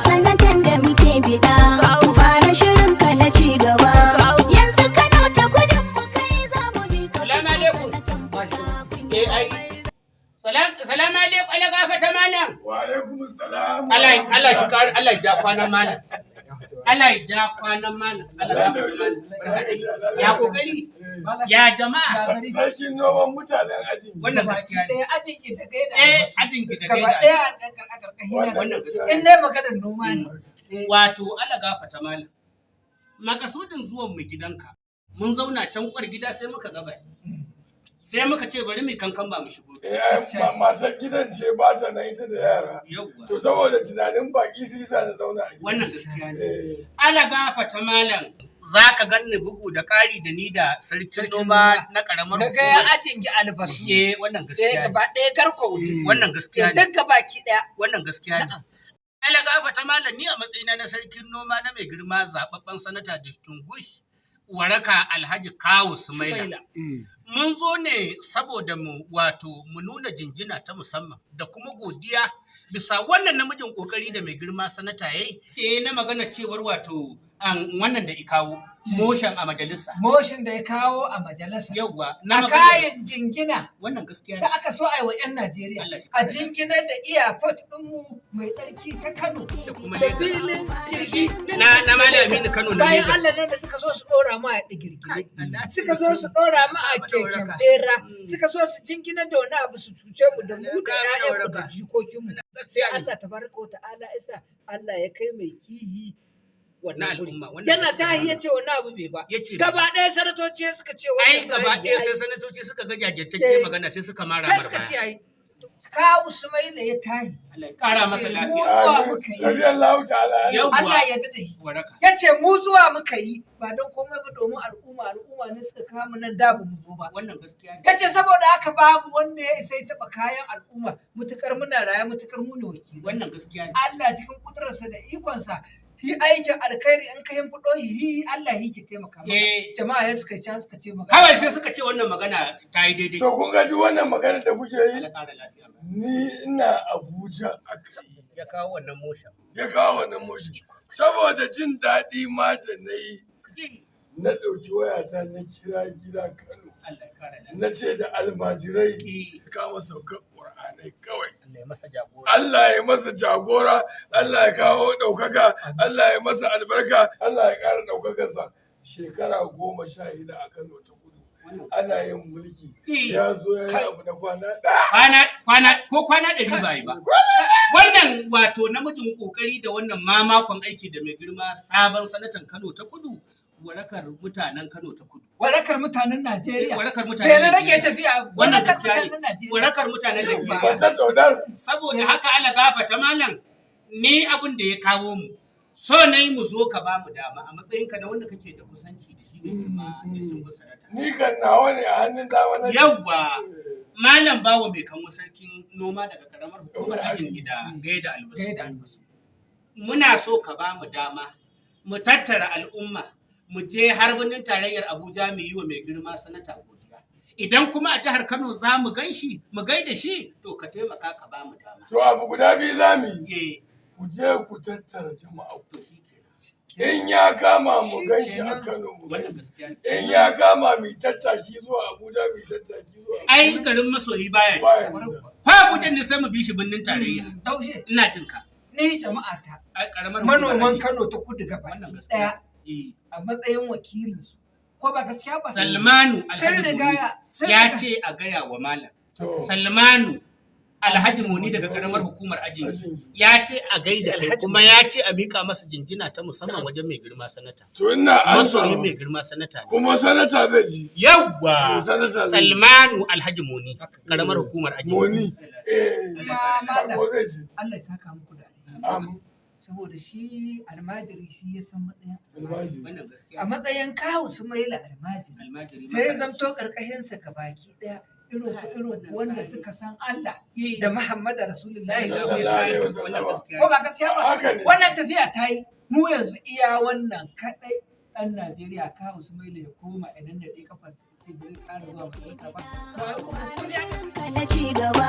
Sanatan da muke bida, fara shirin ka na ci gaba. Yanzu Kano ta Kudun mu kai za mu bi ka. Salamu alaikum. Eh ai. Salamu alaikum, Allah gafata malam. Wa alaikum salam. Allah Allah shi kar Allah ya ja kwanan malam. Allah ya ja kwanan malam. Allah ya malam. Ya kokari. Ya jama'a. Sarkin noman mutanen ajin. Wannan gaskiya ne. Ɗaya ajin ki da gaida. Eh, ajin ki da gaba gaida. ɗaya a ƙarƙashin Wannan gaskiya. In dai maganar noma ne. Eh, Wato Allah gafata malam. Makasudin zuwan mu gidanka. Mun zauna can kwar gida sai muka ga baki. Sai muka ce bari mu kankan ba mu shigo. Eh, ai, matar gidan ce ba ta nan ita da yara. Yawwa. To saboda tunanin baki su yasa na zauna a gidan. Wannan gaskiya ne. Eh, Ala gafata malam. Za ka ganni bugu da ƙari da ni da sarkin noma na ƙaramar Na gaya ajin ki albasu. Eh, wannan Eh, gaskiya ne. gaba ɗaya garko wuce. Wannan gaskiya ne. Duk gabaki ɗaya. Wannan gaskiya ne. Ala gafata malam, ni a matsayina na sarkin noma na mai girma zababben sanata distinguish waraka Alhaji Kawu Sumaila. Sumaila. Mun zo ne saboda mu wato mu nuna jinjina ta musamman da kuma godiya bisa wannan namijin kokari da mai girma sanata yayi. Eh, na magana cewar wato an wannan da i kawo motion a majalisa. Motion da ya kawo a majalisa. Yawwa, na A magana kayan jingina wannan gaskiya da ne. aka so a yi wa 'yan Najeriya. Allah shi A kare. jinginar da airport ɗinmu mai tsarki ta Kano. Da kuma Da Lagos. filin jirgi. Na Malam Aminu Kano na Bayan Lagos. Allah nan da suka so su ɗora mu a digirgire. Allah. Suka so su ɗora mu a keken ɓera. Suka so su jinginar da wani abu su cuce mu da mu da 'ya'yanmu da jikokinmu. Sai Gaskiya ne. Allah tabaraka wa ta'ala isa Allah ya kai mai kihi Na wannan guri. al'umma, wannan Yana gaskiya tahi ne. ya ce wani abu bai ba. Ya ce Gaba ɗaya sanatoci suka ce ai wannan gaba tsari ɗaya ya sai yi. sanatoci suka ga jajirtacce Eh. magana sai suka mara Kai mar suka ce baya. ai. Kawu Sumaila ya tahi. Allah ya kara masa Ce, mu lafiya. zuwa amin. muka yi. Radiyallahu ta'ala anhu. Yawwa. Allah ya daɗe. Waraka. Ya ce mu zuwa muka yi ba don komai ba domin al'umma, al'umma ne suka kama nan da ba mu zo ba. Wannan gaskiya ne. Ya ce saboda haka babu wanda ya isa ya taɓa kayan al'umma mutukar muna raye, mutukar mu ne wakilai. Wannan gaskiya ne. Allah cikin kudurarsa da ikonsa yi aikin alkhairi in ka yin fudo yi Allah yi ke taimaka maka. Eh. Jama'a ya suka ci suka ce magana. Kawai sai suka ce wannan magana ta yi daidai. To kun ga duk wannan magana da kuke yi, Allah kara lafiya. ni ina Abuja aka yi. Ya kawo wannan motion. Ya kawo wannan motion. Saboda jin daɗi ma da na yi, na ɗauki wayata na kira gida Kano. Allah ya kara lafiya. Na ce da almajirai Eh. kama saukar ƙur'anai kawai. Allah ya masa jagora. Allah ya masa jagora, Allah ya kawo ɗaukaka, Allah ya masa albarka, Allah ya ƙara ɗaukakarsa. Shekara 16 a Kano ta Kudu. Ana yin mulki. Ya zo ya yi abu na kwana ɗaya. Kwana kwana ko kwana 100 ba yi ba. Wannan wato namijin kokari da wannan mamakon aiki da mai girma sabon sanatan Kano ta Kudu, warakar mutanen Kano ta Kudu. Warakar mutanen Najeriya. Warakar mutanen Bai na rage Najeriya. tafiya. Wannan Warakar gaskiya mutanen ne. Najeriya. Warakar mutanen Najeriya. Bata tsonar. Saboda haka ala gafata malam, ni abin da ya kawo mu so na yi mu zo ka ba mu dama a matsayinka na wanda kake da kusanci da shi ne girma distinguished sanata. Ni kan nawa ne a hannun dama na. Yawwa, malam Bawa mai kanwa sarkin noma daga karamar hukumar ajin gida gaida albasu. Gaida albasu. Muna so ka ba mu dama mu tattara al'umma mu je har birnin tarayyar Abuja mu yi wa mai girma sanata godiya. Idan kuma a jihar Kano za mu gan shi mu gaida shi, to ka taimaka ka ba mu dama. To abu guda biyu za mu yi. Eh, Ku je ku tattara jama'a. To shi kenan. In ya kama mu gan shi a Shikenan. Kano mu gan Wannan shi. gaskiya ne. In ya kama mu yi tattaki zuwa Abuja mu yi tattaki zuwa Ai garin masoyi baya Baya nisa. nisa. Ko Abuja ne sai mu bi shi birnin tarayya. Daushe Ina jin ka. ni jama'a ta Ai karamar hukumar manoman Aji. Kano ta Kudu gaba Wannan gaskiya. ɗaya Eh. a matsayin wakilinsu. Ko ba gaskiya ba? Salmanu Sun Alhaji riga Muni sun ya riga- ce a gaya wa malam. To. Salmanu Alhaji Muni daga karamar hukumar Ajingi Ajingi. ya ce a gaida kai Alhaji kuma ya ce a mika masa jinjina ta musamman wajen mai girma sanata. To ina an Masoyin mai girma sanata ne. Kuma sanata zai ji. Yawwa! Sanata zai ji. Salmanu Alhaji Muni, karamar hukumar Ajingi. Moni. Eh. Kuma malam. Sako zai ji. Allah ya saka muku da alheri. Amin. Saboda shi almajiri shi ya san matsayin Almajiri. Wannan gaskiya. A matsayin kawu Sumaila almajiri. Almajiri. Sai ya zamto karkashinsa baki ɗaya irin ku irin ku wanda suka san Allah da Muhammadu Rasulullahi Sallallahu sallallahu alaihi alaihi wasallam. Wannan Ko ba gaskiya ba? Haka ne. Wannan tafiya ta yi mu yanzu iya wannan kaɗai ɗan Najeriya kawu Sumaila ya koma idan da ɗaya kafa sai bai ƙara zuwa majalisa ba. Fara shirin ka na ci gaba.